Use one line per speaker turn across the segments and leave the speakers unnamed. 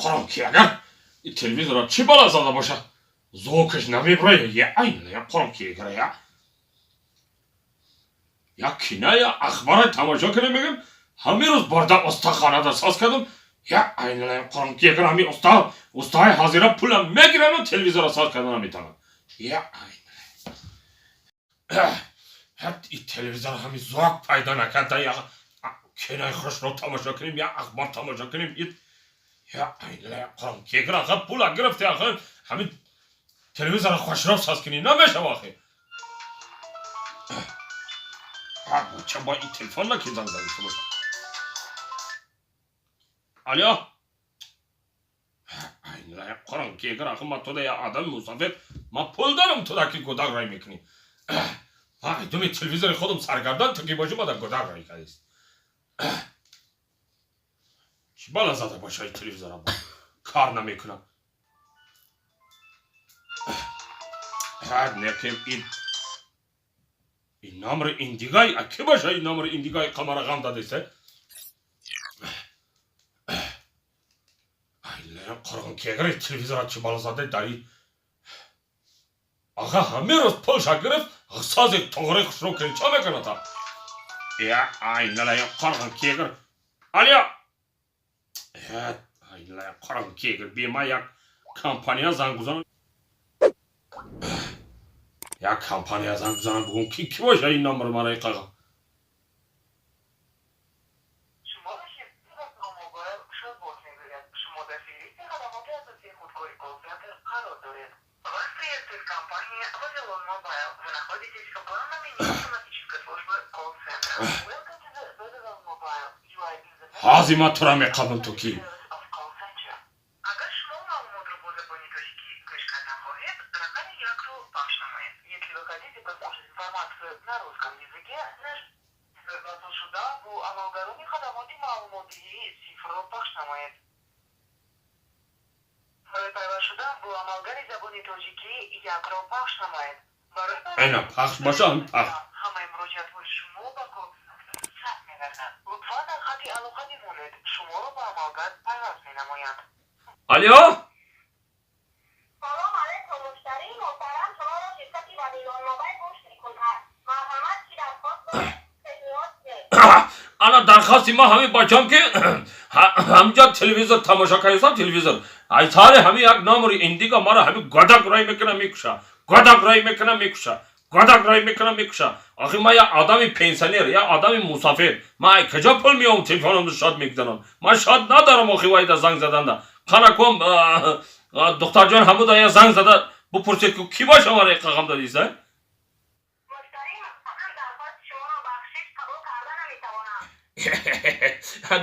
Қурон ки агар ин телевизорро чӣ бала зада боша, звукаш намебурая. Я айна қурон ки агар я як кина я ахбара тамошо кунем, мегӯм, ҳамин рӯз борда устахонада соз кардам. Я айна қурон ки агар ҳамин уста устаҳои ҳозира пулам мегирану телевизорро соз карда наметавонад. Я айна ин телевизор ҳамин звук пайдо накарда, я кинои хушро тамошо кунем, я ахбор тамошо кунем. Я айна қурон ки агар аха пула гирифти, аха ҳамин телевизорро хушро соз кунӣ намешава ахи. Ча бо ин телефон наки занг задиста боша. Алё, айна қурон ки агар аха ма туда я одами мусофир, ма пул дорам, туда ки гудак рай мекунӣ. Думи телевизори худам саргардан ту ки бошӣ, мада гудак рай кардист. Чӣ бала зада боша, ин телевизора кор намекунад. Некем ин номри индигай ки боша, ин номри индигай қамара ғам дадиста. Қурон ки агар телевизора чӣ бала зада дари аға ҳамин рӯз пулша гирифт, сози туғри хушрӯ кунӣ чо мекунад? Я айналая қурон ки агар. Алё, айналая қурон ки агар бема як компания занг бизанам, як компания занг бизанам, бугум ки ки боша ин номер мараи қаға. Ҳозир ман тура меқабам, ту ки. Ана пахш боша, ҳамин пахш.
Ҳамаи муроҷиатҳои шумо ба колл-центр сабт мегардад. Лутфан дар хати алоқа бимонед, шуморо ба амалгар пайваст менамоянд.
Алё.
Салом алайкум, муштарии муҳтарам, шуморо ширкати Вавилон Мобайл гӯш мекунад. Марҳамат, чӣ дархост доред, пешниҳод кунед.
Ана дархости ма ҳамин бачам ки ҳамҷа телевизор тамошо кардистам, телевизор айсари ҳамин як номери индига мара ҳамин гадак рай мекуна, мекуша, гадак рай мекуна, мекуша, гадак рай мекуна, мекуша. Охи ма як одами пенсионер, як одами мусофир, ма ай куҷо пул меёвам, телефономро шод мегузанам? Ман шод надорам охи вайда занг заданда. Қанаком, духтарҷон, ҳамуда я занг зада бупурсед, ки кӣ боша мара қағам дадиста.
Муштарии муҳтарам, дархости шуморо бахшиш қабул карда наметавонам.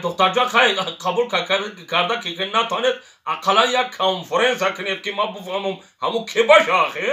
Духтарҷон, хай, қабул карда ки натонед, ақаллан як конференсия кунед, ки ман буфаҳмам ҳамун ки боша ахи.